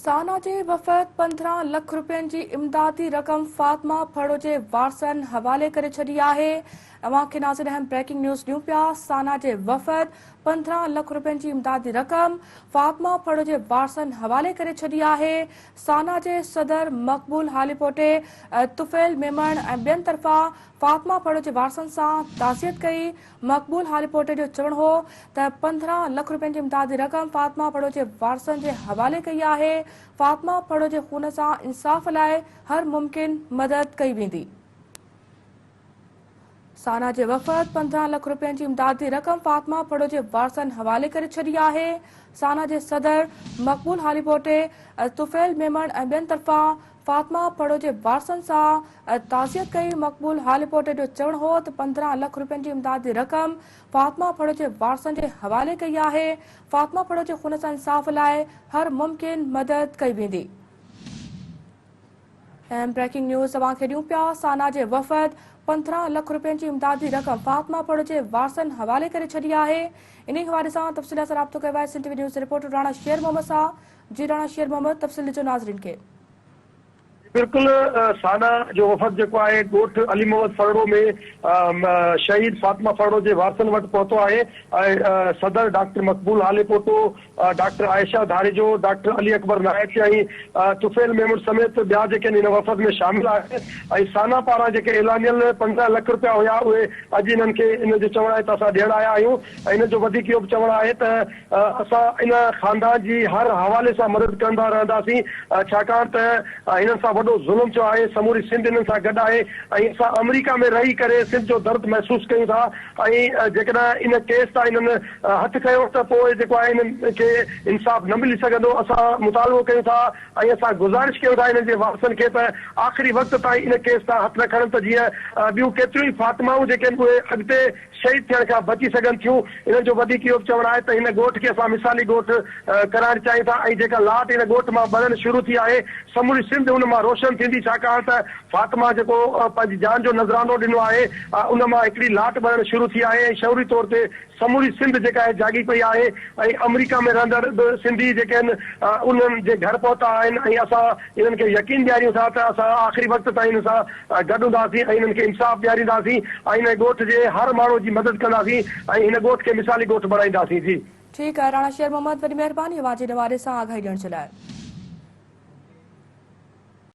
سانا جي وفد 15 لک روپين جي امدادي رقم فاطمه ڦرڙو جي وارثن حوالي ڪري ڇڏي آهي. اوهان کي ناظرين اهم بريڪنگ نيوز ڏيون پيا، سانا جي وفد 15 لک روپين جي امدادي رقم فاطمه ڦرڙو جي وارثن حوالي ڪري ڇڏي آهي. سانا جي صدر مقبول هاليپوٽي، طفيل ميمڻ ۽ ٻين طرفان فاطمه ڦرڙو جي وارثن سان تعزيت ڪئي. مقبول هاليپوٽي جو چوڻ هو ته 15 لک روپين جي امدادي رقم فاطمه ڦرڙو جي وارثن جي حوالي ڪئي آهي، فاطمه ڦرڙو جي خون سان انصاف لاء هر ممڪن مدد ڪئي ويندي. سانا جي وفد 15 لک روپين جي امدادي رقم فاطمه ڦرڙو جي وارثن حوالي ڪري ڇڏي آهي. سانا جي صدر مقبول هاليپوٽي، طفيل ميمڻ ۽ ٻين طرفان فاطمه ڦرڙو جي وارثن سان تعزيت ڪئي. مقبول هاليپوٽي جو چوڻ هو ته 15 لک روپين جي امدادي رقم فاطمه ڦرڙو جي وارثن جي حوالي ڪئي آهي، فاطمه ڦرڙو جي خون سان انصاف لاء هر ممڪن مدد ڪئي ويندي. اهم بريڪنگ نيوز اوهان کي ڏيون پيا، سانا جي وفد 15 لک روپين جي امدادي رقم فاطمه ڦرڙو جي وارثن حوالي ڪري ڇڏي آهي. انهي حوالي سان تفصيل سان رابطو ڪيو آهي سنڌ ٽي وي نيوز جي رپورٽر راڻا شير محمد سان. جي راڻا شير محمد تفصيل ڏجو ناظرين کي. بلڪل سانا جو وفد جيڪو آهي ڳوٺ علي محمد ڦرڙو ۾ شهيد فاطمه ڦرڙو جي وارثن وٽ پهتو آهي ۽ صدر doctor Maqbool Halepoto, doctor Ayesha Dharejo, doctor Ali Akbar Naik ۽ Tufail Memon سميت ٻيا جيڪي آهن ان وفد ۾ شامل آهن ۽ سانا پاران جيڪي اعلانيل 15 لک رپيا هيا اهي اڄ انهن کي ان جو چوڻ آهي ته اسان ڏيڻ آيا آهيون ۽ انهن جو وڌيڪ اهو به چوڻ آهي ته اسان ان خاندان جي هر حوالي سان مدد ڪندا رهنداسين ڇاڪاڻ ته هنن سان وڏو ظلم ٿيو آهي سموري سنڌ هنن سان گڏ آهي ۽ اسان آمريڪا ۾ رهي ڪري سنڌ جو درد محسوس ڪيون ٿا ۽ جيڪڏهن ان ڪيس تان هنن هٿ کنيو ته پوء جيڪو آهي هنن کي انصاف نه ملي سگهندو اسان مطالبو ڪيون ٿا ۽ اسان گذارش ڪيون ٿا هنن جي وارثن کي ته آخري وقت تائين ان ڪيس تان هٿ نه کڻن ته جيئن ٻيون ڪيتريون ئي فاطمائون جيڪي آهن اهي اڳتي شهيد ٿيڻ کان بچي سگهن ٿيون. انهن جو وڌيڪ اهو به چوڻ آهي ته هن ڳوٺ کي اسان مثالي ڳوٺ ڪرائڻ چاهيون ٿا ۽ جيڪا لاٽ هن ڳوٺ مان ٻرڻ شروع ٿي آهي سموري سنڌ ان مان روشن ٿيندي ڇاڪاڻ ته فاطمه جيڪو پنهنجي جان جو نذرانو ڏنو آهي ان مان هڪڙي لاٽ ٻرڻ شروع ٿي آهي ۽ شعوري طور تي سموري سنڌ جيڪا آهي جاڳي پئي آهي ۽ آمريڪا ۾ رهندڙ به سنڌي جيڪي آهن انهن جي گهر پهتا آهن ۽ اسان انهن کي يقين ڏياريون ٿا ته اسان آخري وقت تائين انهن سان گڏ هونداسين ۽ انهن کي انصاف ڏيارينداسين ۽ هن ڳوٺ جي هر ماڻهو جي مدد ڪنداسين ۽ هن ڳوٺ کي مثالي ڳوٺ بڻائينداسين جي. ٺيڪ آهي راڻا شير محمد وڏي مهرباني اوهان جي ان حوالي سان آگاهي ڏيڻ جي لاء.